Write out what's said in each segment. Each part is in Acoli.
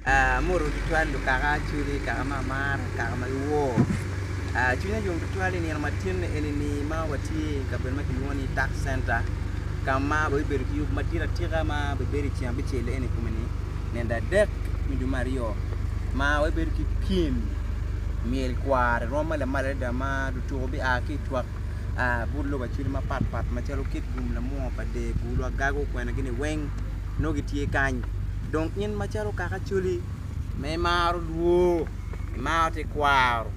Amoto tutwal lukaka Acholi kaka me amara kaka ma giwor cwinya yom tutwal i nino ma tin eni ma watye i kabedo ma kilwongo ni tax center ka ma wabibedo ki yub madit atika ma bibedo i ceng abicel eni kome-ni nino adek me dwe me aryo ma wabibedo ki pyem myel kwar i rwom ma lamal adada ma lutuku bia ki i twak but lobo Acholi mapatpat macalo Kitgum, Lamwongo, Pader, Gulu, Agago kwena gini weng nongo gitye kany. Dong in macalo kaka Acholi ma imaro lwor, imaro tekwaro,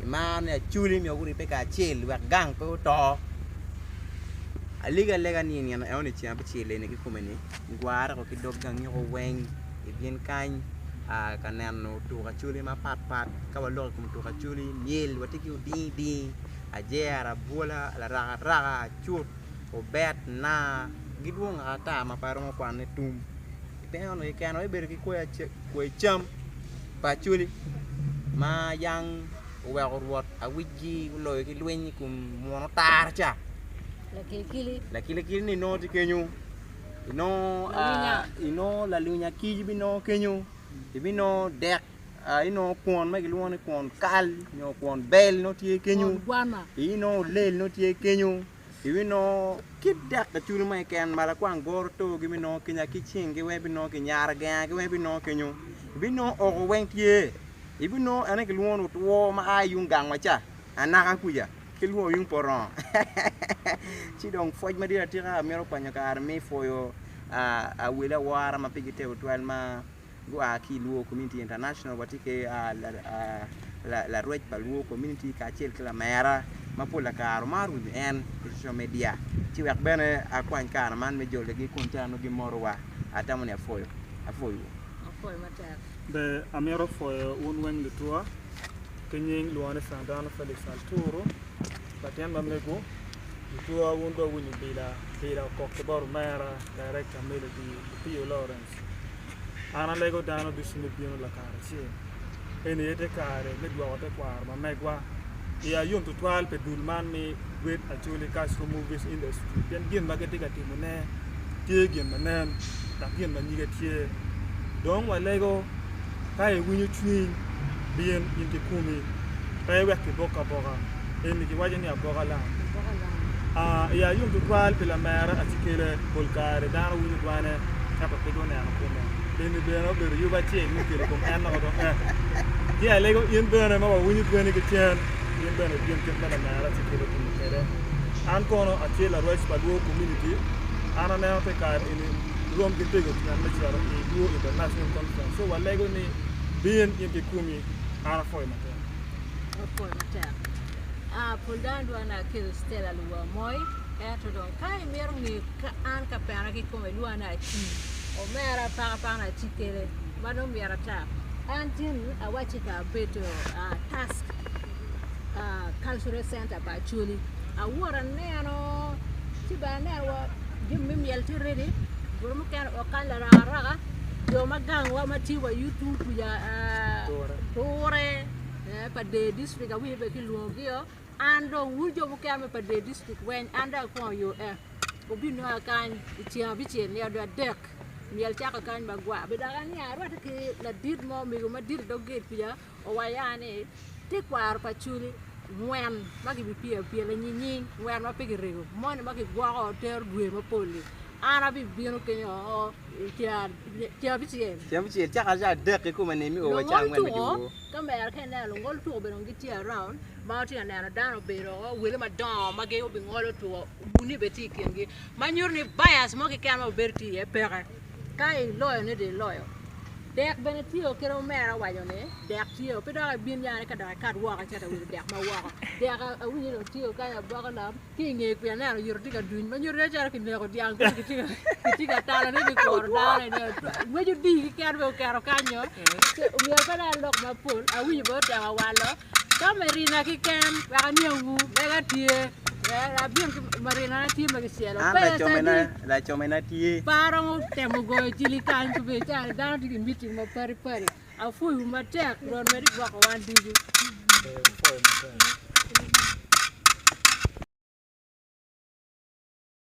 imaro ni Acholi myero guribbe kacel wek gang pe oto, alegi alega ni i nino enoni ceng abicel eni kikome-ni igwarre ki dog gangiko weng ibin kany ka neno tuko Acholi mapatpat ka waloko i kom tuko Acholi myel watye ki oding ding, ajera, abwola, larakaraka, acut. obet, naa, gidwong ata ma pe aromo kwanone tum. Pe eno keken wabibedo ki kwai cam pa Acholi ma yang oweko Rwot awicgi oloyo ki lweny i kom munu otara ca. Lakilikili ni nongo tye kenyo, inongo lalwinya kic binongo kenyo, ibinongo dek inongo kwon ma gilwongo ni kwon kal nyo kwon bel nongo tye kenyo, inongo olel nongo tye kenyo, inongo kit dek aculu mo keken ma lakwang goro togi binongo kenyo ki cinggi weng binongo ki nyara gengagi weng binongo kenyo, ibinongo oko weng tye, ibinongo ene kilwongo ni otwo ma a yung gangwa ca anaka kuca ki lwongo yung porongo ci dong pwoc madit atika amito kwanyo kare me pwoyo awele awora ma pigi tego tutwal ma gua ki i Luo Community International watye ki larwec pa Luo Community kacel ki lamera ma pol kare wamaro winyo en i social media ci wek bene akwany kare man me jologi kun calo nongo gimotowa atamo ni apwoyo apwoyowu. Apwoyo matek. Ber amito pwoyo wun weng lutuwa ki nying lwongo ni Sandano Felix Alturu latin ma mego lutuwa wun dong wuwinyo bila bila okok ki bot omera Director Melody Opiyo Lawrence. An alego dano ducu me bino lakaracel. Eni aye te kare me dwoko tekwaro ma megwa. Iya yom tutwal pi dul man me Great Acholi Cultural Movies Industry pien gin ma gitye ka timone tye gin ma nen dok gin ma nyige tye. Dong walego ka iwinyo cwiny bin in kikomi pe iwek kibok aboka. Eni kiwaco ni aboka lam. Iya yom tutwal pi lamera Acikele pol kare dano winyo dwane ento pe guneno kome. Eni bene obedo yub acel me kelo kom en loko dong eh. Ci alego in bene ma wawinyo dweni ki cen, in bene ibin kit ma lamera Acikele otimo kwede. An kono atye larwec pa Luo Community. An aneno te kare eni rom ki tego tyen me cito i Luo International Conference. So walego ni bin in kikomi. An apwoyo matek. Apwoyo matek. Ah, pol dano dwaro ni akel Stella Luwa Moi, ento dong ka imito ngeyo ka an ka pena kikome ilwonga ni Aci, omera apaka paka ni Aci kele ma dong myero ata. An tin awacci ka abedo ah, task ah, cultural center pa Acholi. Awoto aneno ci bene aneno wa jami me myel tye ready, gudo mukene o kany larakaraka, jo ma gangwa ma tye wa YouTube kuca ah, Ture. Pa Dee District awinyo bene kilwongo-gio, an dong wun jo mukene me pa Dee District weng an dong akwongo yo eh wubinonga kany i ceng abicel nino dwe adek myel cako kany magwar be dok aniang arwatte ki ladit mo mego madit i dog gate kuca owaco ni tekwaro pa Acholi ngwen ma kibipyelo apyela nyinying ngwen ma pe kirego moni ma kigwoko tero dwe mapol-li an abibino kenyo ceng abicel. Ceng abicel cako ca adek kikome ni mi o wa ca angwen me dyewor. Ka mere ka ineno lungol tuko bene gitye around ma watye ka neno dano obedo wele madongo ma gin obingolo tuko muni bene tye i kingi ma nyuto ni bias mo keken ma obedo tye iye peke ka iloyo ni dong iloyo dek bene tye kit ma omera owaco ni dek tye pe dok ibin yani ka dok ikat woko icito iwilo dek ma woko dek awinyo dong tye kany aboka lam Ki i nge kwica aneno yito tye ka duny ma nyuto nen calo kineko dyang kulu kitye ka talone ki kuro dano eni ngwec odii keken bene oketo kanyo myero pe dong alok mapol awinyo bene otemo awalo ka marina keken wek aniangwu mega tye abino ki marinana tye ma kicelo An lacomena tye. Pe aromo temo goyo cili kany kobedo calo dano tye ki meeting mapadi padi apwoyowu matek Rwot med igwoko wan ducu.